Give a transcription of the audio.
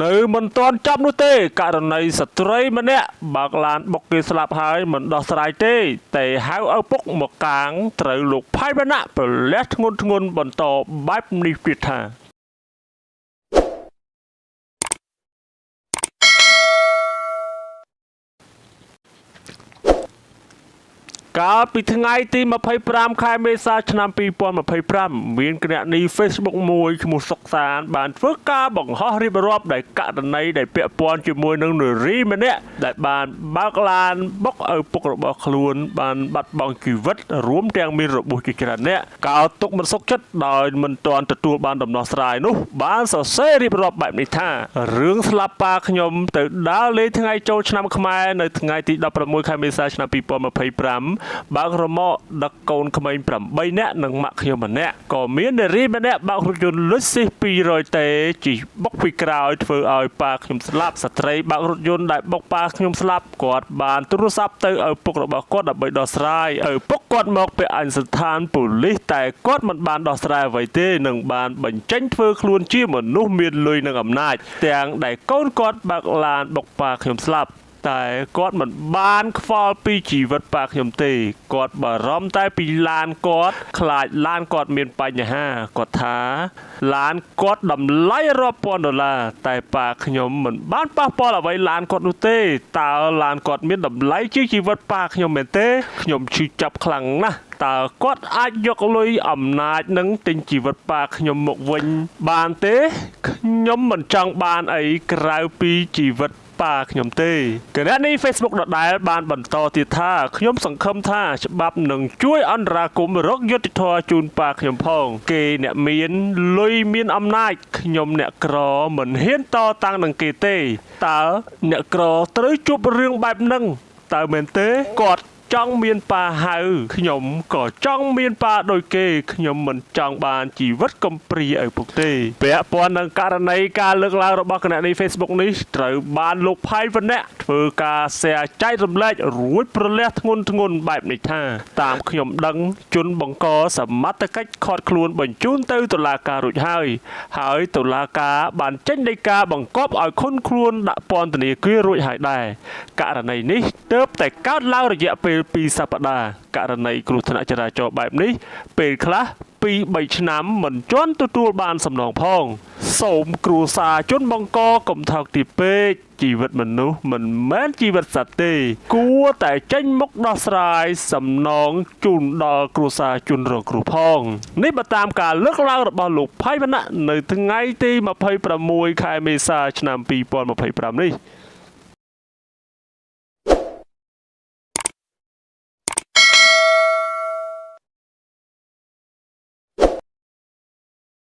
នៅមិនទាន់ចប់នោះទេករណីស្ត្រីម្នាក់បើកឡានបុកគេស្លាប់ហើយមិនដោះស្រាយទេតែហៅឪពុកមកកាងត្រូវលោកផៃវណ្ណៈប្រលះធ្ងន់ធ្ងន់បន្តបែបនេះទៀតថា កាលពីថ្ងៃទី25ខែមេសាឆ្នាំ2025មានគណនី Facebook មួយឈ្មោះសុកសានបានធ្វើការបង្ហោះរៀបរាប់ដែលករណីដែលពាក់ព័ន្ធជាមួយនឹងនារីម្នាក់ដែលបានបើកឡានបុកឪពុករបស់ខ្លួនបានបាត់បង់ជីវិតរួមទាំងមានរបួសជាច្រើនអ្នកកោទុកមិនសុខចិត្តដោយមិនទាន់ទទួលបានដំណោះស្រាយនោះបានសរសេររៀបរាប់បែបនេះថារឿងស្លាប់ប៉ាខ្ញុំទៅដើរលេងថ្ងៃចូលឆ្នាំខ្មែរនៅថ្ងៃទី16ខែមេសាឆ្នាំ2025បើករមាក់ដឹកកូនក្មេង8នាក់និងម៉ាក់ខ្ញុំម្នាក់ក៏មាននារីម្នាក់បើករថយន្តលុចស៊ីស200តេជិះបុកពីក្រោយធ្វើឲ្យប៉ាខ្ញុំស្លាប់ស្ត្រីបើករថយន្តដែលបុកប៉ាខ្ញុំស្លាប់គាត់បានទូរស័ព្ទទៅឪពុករបស់គាត់ដើម្បីដោះស្រាយឪពុកគាត់មកពាក់អញស្ថានប៉ូលីសតែគាត់មិនបានដោះស្រាយអ្វីទេនិងបានបញ្ចេញធ្វើខ្លួនជាមនុស្សមានលុយនិងអំណាចទាំងដែលកូនគាត់បើកឡានបុកប៉ាខ្ញុំស្លាប់តែគាត់មិនបានខ្វល់ពីជីវិតប៉ាខ្ញុំទេគាត់បារម្ភតែពីឡានគាត់ខ្លាចឡានគាត់មានបញ្ហាគាត់ថាឡានគាត់តម្លៃរាប់ពាន់ដុល្លារតែប៉ាខ្ញុំមិនបានប៉ះពាល់អ្វីឡានគាត់នោះទេតើឡានគាត់មានតម្លៃជាងជីវិតប៉ាខ្ញុំមែនទេខ្ញុំឈឺចាប់ខ្លាំងណាស់តើគាត់អាចយកលុយអំណាចនឹងទិញជីវិតប៉ាខ្ញុំមកវិញបានទេខ្ញុំមិនចង់បានអីក្រៅពីជីវិតប៉ាខ្ញុំទេគណនី Facebook ដដែលបានបន្តទៀតថាខ្ញុំសង្ឃឹមថាច្បាប់នឹងជួយអន្តរាគមន៍រកយុត្តិធម៌ជូនប៉ាខ្ញុំផងគេអ្នកមានលុយមានអំណាចខ្ញុំអ្នកក្រមិនហ៊ានតតាំងនឹងគេទេតើអ្នកក្រត្រូវជួបរឿងបែបហ្នឹងតើមែនទេគាត់ចង់មានប៉ាហៅខ្ញុំក៏ចង់មានប៉ាដូចគេខ្ញុំមិនចង់បានជីវិតកំព្រាឪពុកទេពាក់ព័ន្ធនឹងករណីការលើកឡើងរបស់គណនី Facebook នេះត្រូវបានលោកផៃវណ្ណៈធ្វើការ share ចែករំលែករួចប្រលះធ្ងន់ធ្ងរបែបនេះថាតាមខ្ញុំដឹងជនបង្កសមត្ថកិច្ចឃាត់ខ្លួនបញ្ជូនទៅតុលាការរួចហើយហើយតុលាការបានចេញដីកាបង្គាប់ឲ្យឃុំខ្លួនដាក់ពន្ធនាគាររួចហើយដែរករណីនេះទើបតែកើតឡើងរយៈពេល2សប្តាហ៍ករណីគ្រោះថ្នាក់ចរាចរណ៍បែបនេះពេលខ្លះ2-3ឆ្នាំមិនជន់ទទួលបានសំណងផងសូមគ្រួសារជនបង្កកុំថោកទាបពេកជីវិតមនុស្សមិនមែនជីវិតសត្វទេគួរតែចេញមុខដោះស្រាយសំណងជូនដល់គ្រួសារជនរងគ្រោះផងនេះបើតាមការលើកឡើងរបស់លោកផៃវណ្ណៈនៅថ្ងៃទី26ខែមេសាឆ្នាំ2025នេះ។